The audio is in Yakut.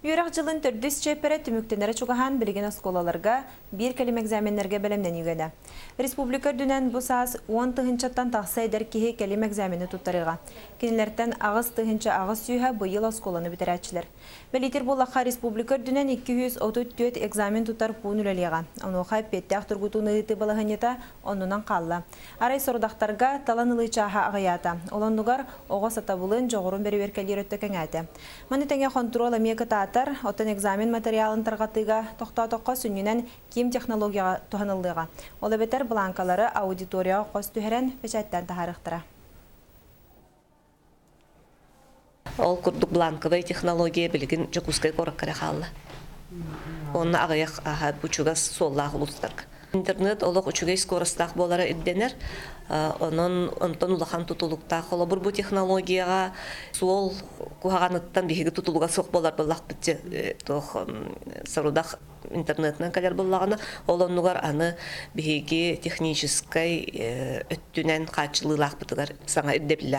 Үөрэх дьылын төрдүс чиэппэрэ түмүктэнэрэ чугаһаан билигин оскуолаларга биир кэлим экзаменнарга бэлэмнэнии үгэнэ. Республика үрдүнэн бу саас 10 тыһыынчаттан тахса эдэр киһи кэлим экзамены туттарыаҕа. Кинилэртэн 8800-э быйыл оскуоланы бүтэрээччилэр. Бэлиэтиир буоллахха, республика үрдүнэн 234 экзамен тутар пуун үлэлиэҕэ. Онуоха эппиэттээх тургутууну ыытыы балаһыанньата оннунан хаалла. Арай сорудахтарга талан ылыы чааһа аҕыйаата. Ол оннугар оҕо сатабылын, дьоҕурун бэрэбиэркэлиир өттө кэҥээтэ. Маны тэҥэ хонтуруол эмиэ кытаатар, оттон экзамен материалын тарҕатыыга тохтоотоххо сүнньүнэн КИМ технологияҕа туһаныллыаҕа. Ол эбэтэр бланкалары аудиторияҕа хос түһэрэн, бэчээттээн таһаарыахтара. Ол курдук бланковай технология билигин Дьокуускай куоракка эрэ хаалла. Онно аҕыйах бу чугас суоллаах улуустарга. Интернет олох үчүгэй скоростаах буолара ирдэнэр. Онон онтон улахан тутулуктаах. Холобур, бу технологияҕа суол куһаҕаныттан биһиги тутулуга суох буолар буоллахпыт туох сорудах интернетынан кэлэр буоллаҕына, ол оннугар аны биһиги техническэй өттүнэн хааччылыылаахпытыгар саҥа ирдэбиллээх.